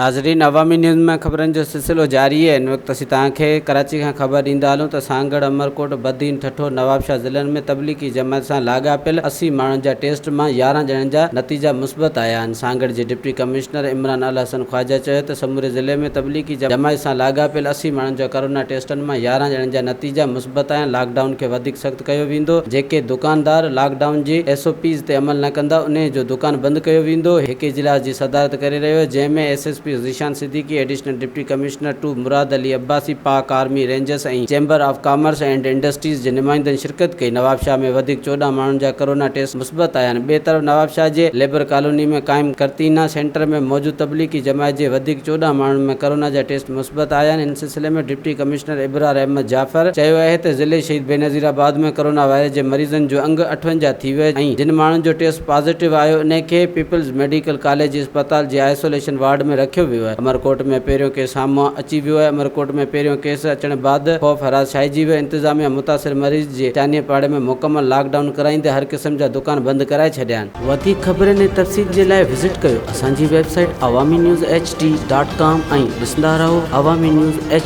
ناظرين عوامي نيوز ۾ خبرن جو سلسلو جاري آهي هن وقت اسين توهان کي ڪراچي کان خبر ڏيندا هلون ته سانگهڙ، عمرڪوٽ، بدين، ٺٽو، نوابشاهه ضلعن ۾ تبليغي جماعت سان لاڳاپيل 80 ماڻهن جا ٽيسٽ مان 11 ڄڻن جا نتيجا مثبت آيا آهن سانگهڙ جي ڊپٽي ڪمشنر عمران الحسن خواجه چيو ته سموري ضلعي ۾ تبليغي جماعت سان لاڳاپيل 80 ماڻهن جا ڪرونا ٽيسٽن مان 11 ڄڻن جا نتيجا مثبت آيا آهن لاڪ ڊائون کي وڌيڪ سخت ڪيو ويندو جيڪي دڪاندار لاڪ ڊائون جي ايس او پيز تي عمل نه ڪندا انهي جو دڪان بند ڪيو ويندو هڪ اجلاس جي صدارت ڪري رهيو هو جنهن ۾ S S P Zeeshan Siddiqui, additional deputy commissioner two Murad Ali Abbasi, Pak army rangers ۽ chamber of commerce and industries جي نمائندن شرڪت ڪئي. نوابشاهه ۾ وڌيڪ 14 ماڻهن جا ڪرونا ٽيسٽ مثبت آيا آهن. ٻئي طرف نوابشاهه جي ليبر ڪالوني ۾ قائم قرنطينه سينٽر ۾ موجود تبليغي جماعت جي وڌيڪ 14 ماڻهن ۾ ڪرونا جا ٽيسٽ مثبت آيا آهن. ان سلسلي ۾ ڊپٽي ڪمشنر ابرار احمد جعفر چيو آهي ته ضلعي شهيد بينظير آباد ۾ ڪرونا وائرس جي مريضن جو انگ 58 ٿي ويو ۽ جن ماڻهن جو ٽيسٽ پازيٽو آيو انهي کي پيپلز ميڊيڪل ڪاليج اسپتال جي آئسوليشن وارڊ ۾ رکيو ويو آهي. عمرڪوٽ ۾ پهريون ڪيس سامهون اچي ويو آهي. عمرڪوٽ ۾ پهريون ڪيس اچڻ بعد خوف هراس ڇائجي ويو. انتظاميا متاثر مريض جي چانهه پاڙي ۾ مڪمل لاڪ ڊائون ڪرائيندي هر قسم جا دڪان بند ڪرائي ڇڏيا آهن. وڌيڪ خبرن ۽ تفصيل جي لاء وزٽ ڪيو اسان جي website Awami news H D dot com ۽ ڏسندا رهو عوامي نيوز ايڇ.